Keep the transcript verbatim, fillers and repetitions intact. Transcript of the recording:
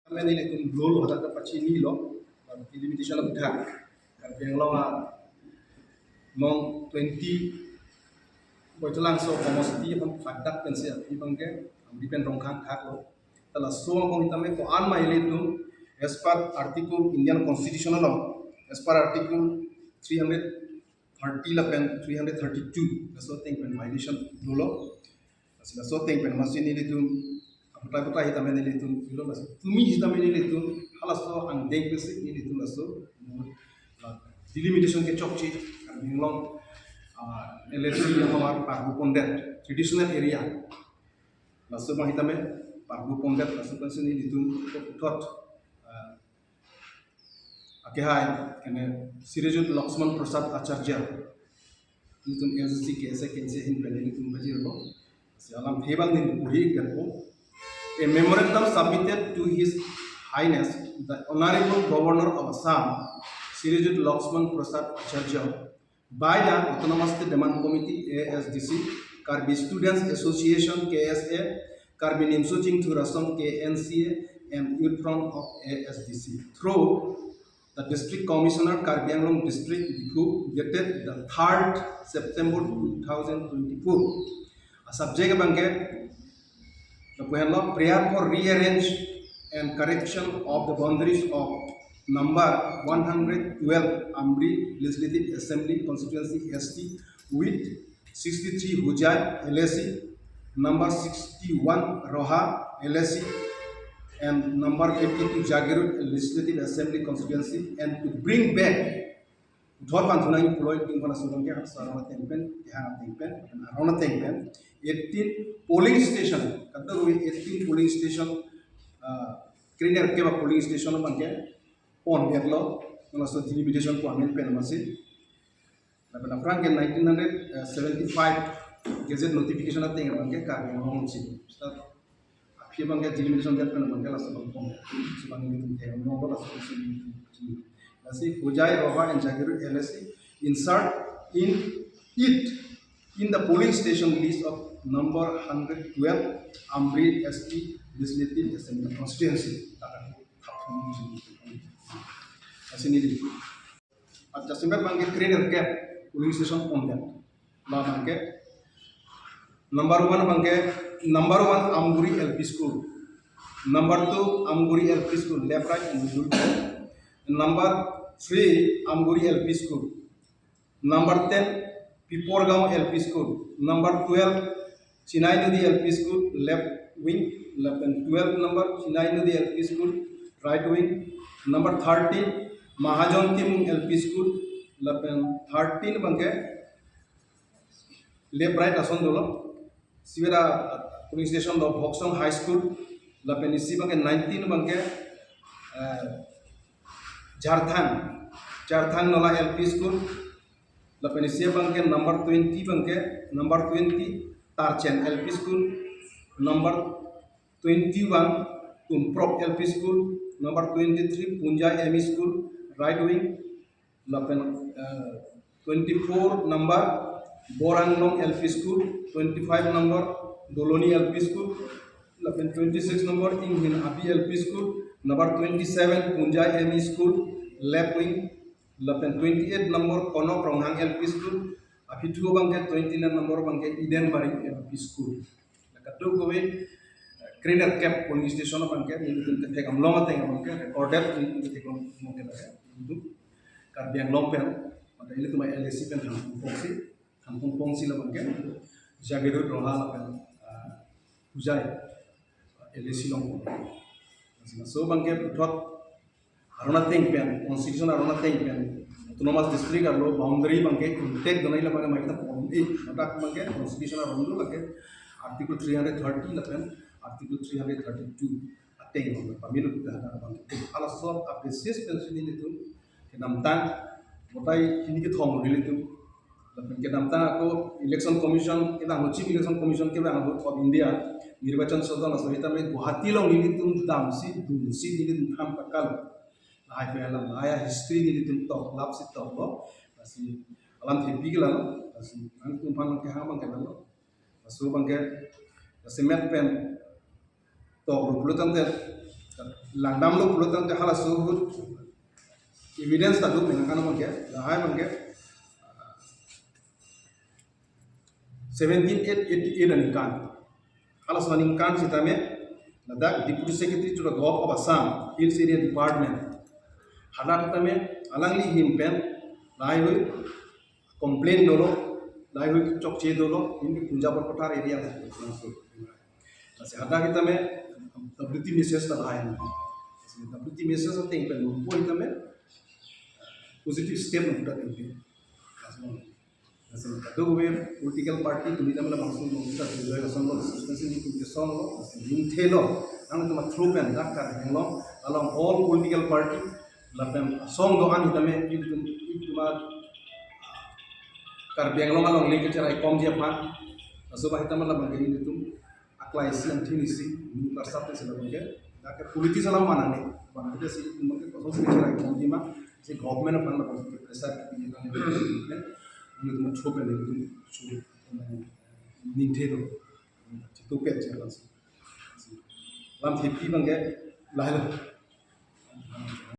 Mane nelitum lo lo hadak kapachinilo, delimitation aputhak. Karbi Anglong a non twenty Boitolangso Homosti aphan phakdak pensi aphi abangke Amri pen Rongkhang thaklo. Ta laso angbong sitame ko-an ma ilitum as per article Indian Constitution along, as per article three hundred thirty lapen three hundred thirty-two, laso ateng pen violation dolo. Laso, laso ateng pen amatsi nelitum, aputai putai sitame nelitum ilo, laso tumi sitame nelitum halaso angdeng pensi nelitum laso, la, delimitation kechokche, Karbi Anglong, ah, L A C ahavar parbo pondet, traditional area. Laso abang sitame parbo pondet, laso pensi nelitum puthot, ah, akehai, kene Sirajut Lakshman Prasad Acharya, nelitum A S D C K S A K N C A ahin pen nelitum pajirlo. Si alamthe abang neli puri ikpo. A memorandum submitted to His Highness the Honorable Governor of Assam, Sirajut Lakshman Prasad Acharya, by the Autonomous State Demand Committee, A S D C, Karbi Students Association, K S A, Karbi Nimso Chingthu Rasong, K N C A, and Youth Front of A S D C, through the District Commissioner, Karbi Anglong District, Diphu, dated the third September two thousand twenty-four. A subject abangke, the point of prayer for rearrange and correction of the boundaries of number one hundred twelve Amri Legislative Assembly Constituency S T with sixty-three Hojai L A C, number sixty-one Roha L A C, and number fifty-two Jagiroad Legislative Assembly Constituency, and to bring back puthot panthu nangji pulo itum aphan laso abangke halaso aron ateng pen, kehang ateng pen, aron ateng pen, eighteen polling station, kadokave eighteen polling station, ah, kre-nerkep a polling station abangke pondetlo, laso delimitation ko amen pen amatsi. Lapen aphrang ke nineteen hundred seventy-five Gazette notification ateng abangke Karbi Anglong si. Start aphi abangke delimitation det pen abangke laso abang pon. Laso abang nelitum theklong, laso abang si. Lasi Hojai, Roha and Jagiroad L A C insert in it in the polling station list of number hundred twelve Amri S T Legislative Assembly Constituency. Lasi neli. Acha, jasemet abangke kre-nerkep polling station pondet. La abangke number one abangke, number one Amguri L P School. Number two Amguri L P School, left, right and middle. Number three Amguri L P School. Number ten Piporgaon L P School. Number twelve Chinai Nodi L P School, left wing. Lapen twelve number Chinai Nodi L P School, right wing. Number thirteen Mahajon Timung L P School. Lapen thirteen abangke left right ason dolo. Sibera polling station do Bhoksong High School. Lapen isi abangke nineteen abangke, eh, Jharthang, Jharthang Nola L P School. Lapen isi abangke number twenty abangke, number twenty Tarchen L P School, number twenty-one Tumprok L P School, number twenty-three Punjai M E School, right wing, lapen, eh, twenty-four number Boranglong L P School, twenty-five number Doloni L P School, lapen twenty-six number Inghin Abi L P School, number twenty-seven Punjai M E School, left wing, lapen twenty-eight number Konok Ronghang L P School, aphi thu abangke twenty-nine number abangke Eden Bari L P School. Kadokave, eh, kre-nerkep polling station abangke nelitum ketheklong ateng abangke recorded, nelitum ketheklong ateng abangke. Nelitum Karbi Anglong pen, mate nelitum L A C pen Hangpung Pongsi, Hangpung Pongsi labangke Jagiroad, Roha lapen, ah, Hojai L A C along. Laso abangke puthot aron ateng pen, constitution aron ateng pen, autonomous district arlo boundary abangke intact donai labangke mai ta pon, eh, ladak abangke constitution aron do, labangke article three hundred thirty lapen article three hundred thirty-two ateng abangke pamelo pu dah abangke. Halaso a basis pensi nelitum kedamtang, botai hini kethom nelitum. Lapen kedamtang ako Election Commission, kedang Chief Election Commission kevang ahut of India, Nirbachan Sadhan, laso sitame Guwahati along nelitum damsi dunsi nelitum than pakal. Lahai pe alam, lahai history nelitum tok, lap si toklo. Lasi alamthe pik lang, lasi nangtum aphan kehang abangke nanglo. Laso abangke, jasemet pen toklo pulo tangte, langdamlo pulo tangte halaso ahut evidence ta do menang kan abangke, lahai abangke seventeen eight eighty eight aningkan. Halaso aningkan sitame ladak Deputy Secretary to the Govt of Assam, Hills Area Department, hadak sitame alangli ahin pen lahaihui complaint dolo, lahaihui chokche dolo, ini Punjab Kothar area. Lasi hadak sitame W T message ta lahai. Lasi W T message ateng pen nungpo sitame positive step nungpo ta tingpi. Lasi kadokave political party tumi tame labangso nungpo ta Bijoy Hasing lo, substantial nungpo kesong lo, lasi ningthelo, nangtum through pen dak Karbi Anglong along all political party lapen asong do-an sitame itum, itum Karbi Anglong alongle kachiraikomji aphan, laso abang sitame labangke itum aklai isi, angthin isi, nung karsap isi labangke. Dak ke politics alam mana ne, bang kita si itum ke kosonsi kachiraikomji ma, si government aphan labangke pressure kepi nang ne, nung itum through pen itum churi ningthelo, chitup ke chira si. Lam thepi abangke lahelo.